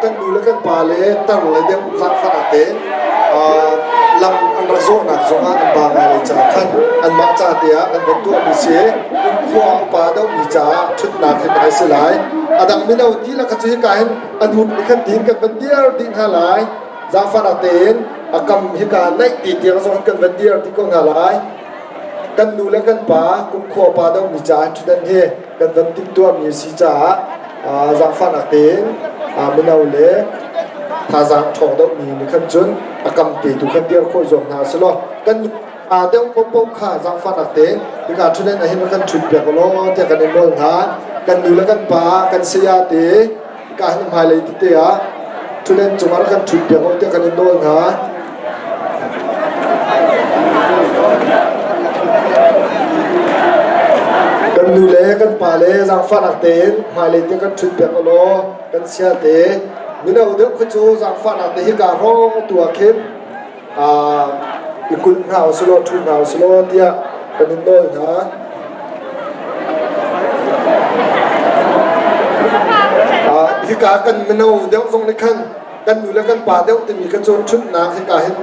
kan nu le kan pa le tar le deuh zaangfah tein lam an rak zawhnak zongah an ba ngai lai caah khan anmah ca te ah kan van tuahmi si. Khua upa deuhmi caah ṭhutnak hi ngai si lai. A dang mino dihlak kha cu hika hin an hun i khan tiin kan van dir dih hna lai. Zaangfahnak tein a kam hika naih ti tiang zong kan van dir dih ko hna lai. Kan nu le kan pa kumkhua pa deuhmi caah ṭhutdan hi kan van timhtuahmi a si caah zaangfahnak tein mino le thazaang ṭhawng deuhmi nih khan cun a kam te tu khan dir khawh zuam hna selaw kan aa deuh paohpaoh kha zaangfahnak tein hika ṭhutdan ah hin kan ṭhut piak law tiah kan i nawl hna. Kan nu le kan pa kan saya te hika hin hmailei tete ah ṭhutdan cungah rak kan ṭhut piak law tiah kan i nawl hna. Kan nu le kan pa le zaangfahnak tein hmailei te kan ṭhut piak law kan sia te mino deuh kha cu zaangfahnak te hika hrawng tu ah khin i kulh hna usih law ṭhu hna usih law tiah kan in nawl hna. Hika kan mino deuh zong nih khan kan nu le kan pa deuh timi ka cawn ṭhutnak hika hin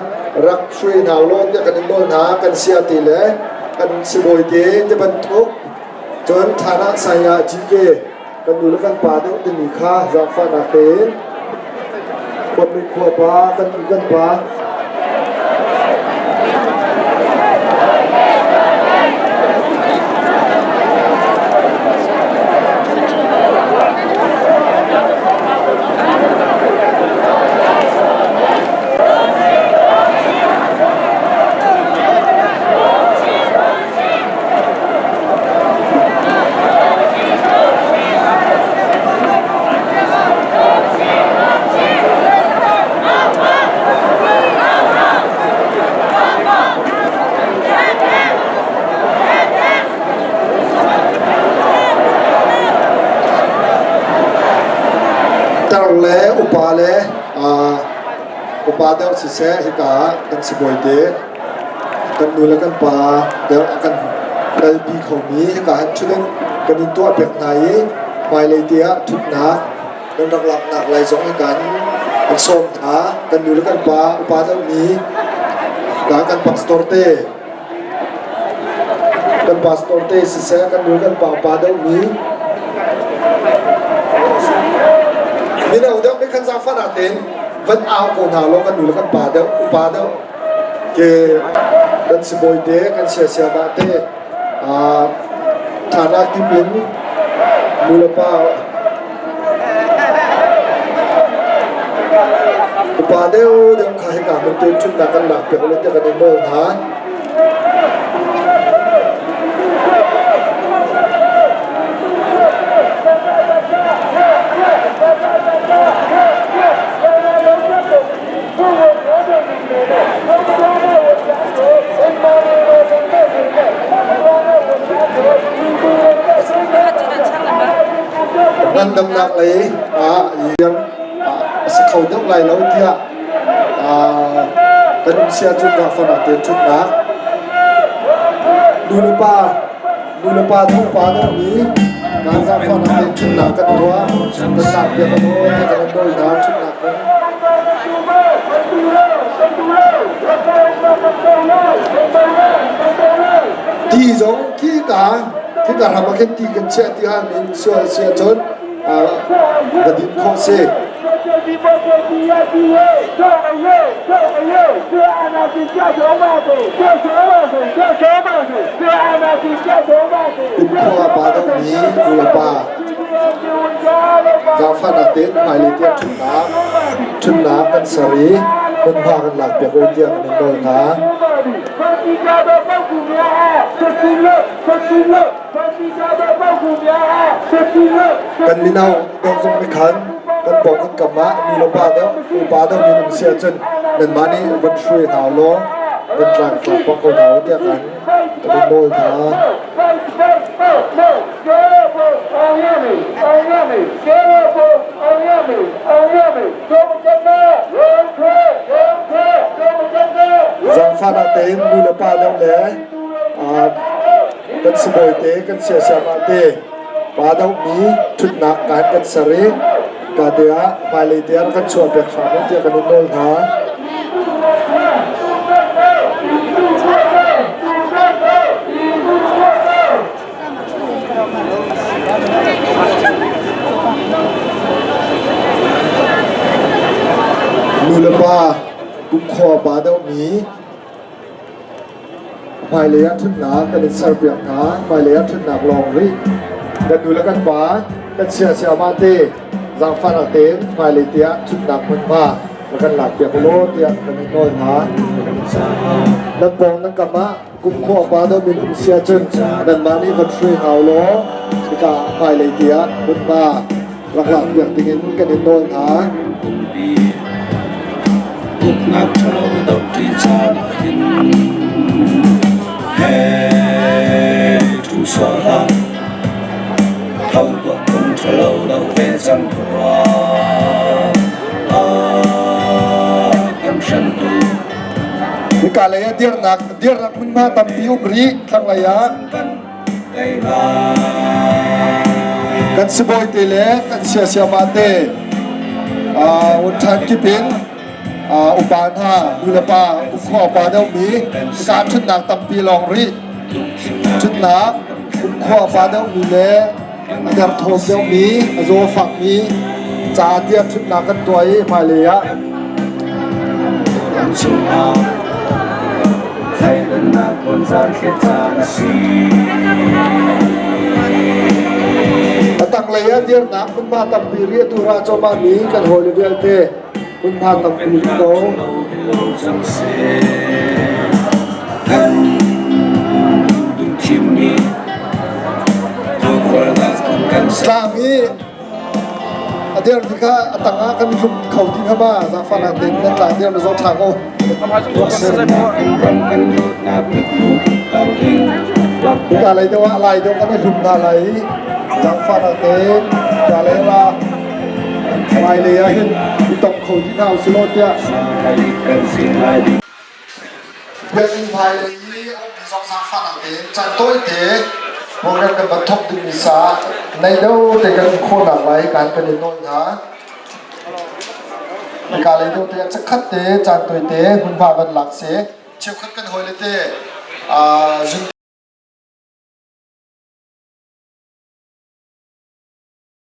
rak hruai hna law tiah kan in nawl hna. Kan sia te le kan sibawi te ti bantuk cun Thana Saya GK kan nu le kan pa deuh timi kha zaangfahnak tein khuanu khuapa kan u kan pa. Tar le upa le upa deuh siseh hika ah kan sibawi te kan nu le kan pa deuh a kan kalpi khomi hika hin ṭhut kan in tuah piak hna i hmailei te ah ṭhutnak kan rak laknak lai zong in kan an sawm hna. Kan nu le kan pa upa deuhmi kan pastor te kan pastor te siseh kan nu kan pa upa deuhmi mino deuh nih khan zaangfahnak tein van au ko hna law kan nu le kan pa deuh upa deuh ke kan sibawi te kan siasiamah te ṭhanak kip in nu le pa upa deuh deuh kha hika hmun te ṭhutnak kan lak piak le tiah kan i nawl hna. Ngandamnak lei ah rian a si kho deuh lai lo tiah kan um sia cun zaangfahnak te ṭhutnak nu le pa nu le pa nupa deuhmi kan zaangfahnak te ṭhutnak kan tuah kan lak piak kan aw kan nawl hna ṭhutnak kan. Ti zong khi ka khi ka ram ah khin ti kan chiah ti ha min sual si ahcun va din khawh si. Kumkhua pa deuhmi nu le pa zaangfahnak tein hmailei tiang ṭhutnak ṭhutnak kan ser i hmunhma kan lakpiak u tiah kan in nawl hna. Kan mino deuh zong nih khan kan pawng kan kam ah nu le pa deuh upa deuh minung si ahcun nanmah nih van hruai hna u law van tlangtlak bak ko hna u tiah kan kan in nawl hna. Zaangfahnak tein nu le pa deuh le kan sibawi te kan siasiamah te pa dohmi ṭhutnak kan kan ser i. Hika te ah hmailei te ah rak kan chuah piak hram u tiah kan in nawl hna. Nu le pa kumkhua pa deuhmi hmailei ah ṭhutnak kan in serpiak hna. Hmailei ah ṭhutnak lawng rih. Kan nu le kan pa kan sia siamah te zaangfahnak tein hmailei tiah ṭhutnak hmunhma rak kan lakpiak u law tiah kan in nawl hna. Nan pawng nan kam ah kumkhua pa deuh min um si ahcun nanmah nih van hruai hna u law hika hmailei tiah hmunhma rak lakpiak dingin kan in nawl hna. Uknak ṭhalo dohṭi caan ah hin hei ṭhu sual hlah. Tho tuah phung ṭhalo do ve cang tuah. Ah, kan hremtu Hika lei ah dirnak dirnak hmunhma tampi um rih thlanglei ah. Kan sibawi te le kan siasiamah te ṭhan kip in upa hna nulepa kumkhua upa deuhmi hika ṭhutnak tampi lawng rih. Ṭhutnak kumkhua upa deuhmi le a derthawm deuhmi a zaw fakmi ca tiah ṭhutnak kan tuah i hmailei ah A tanglei ah dirnak hmunhma tampi rih atu ra cuahmahmi kan hawile vialte hmunhma tampi rih ko. Tlang i a dermi kha a tangah kan hlum kho ti hnga ma zaangfahnak tein nan tlang der na zawt ṭha ko. Hika lei deuh ah lai deuh kan i hlum hna lai i zaangfahnak tein hika lei ra hmailei ah hin i tong kho dih hna usih law tiah Biakinn hmailei i a ummi zong zaangfahnak tein caan tawite program kan van thawk dingmi caah nei deuh te kan um khawhnak lai kan kan i nawl hna. Hika lei deuh te ah chikkhat te caan tawite hmunhma van lak si. Cheukhat kan hawile te zunput.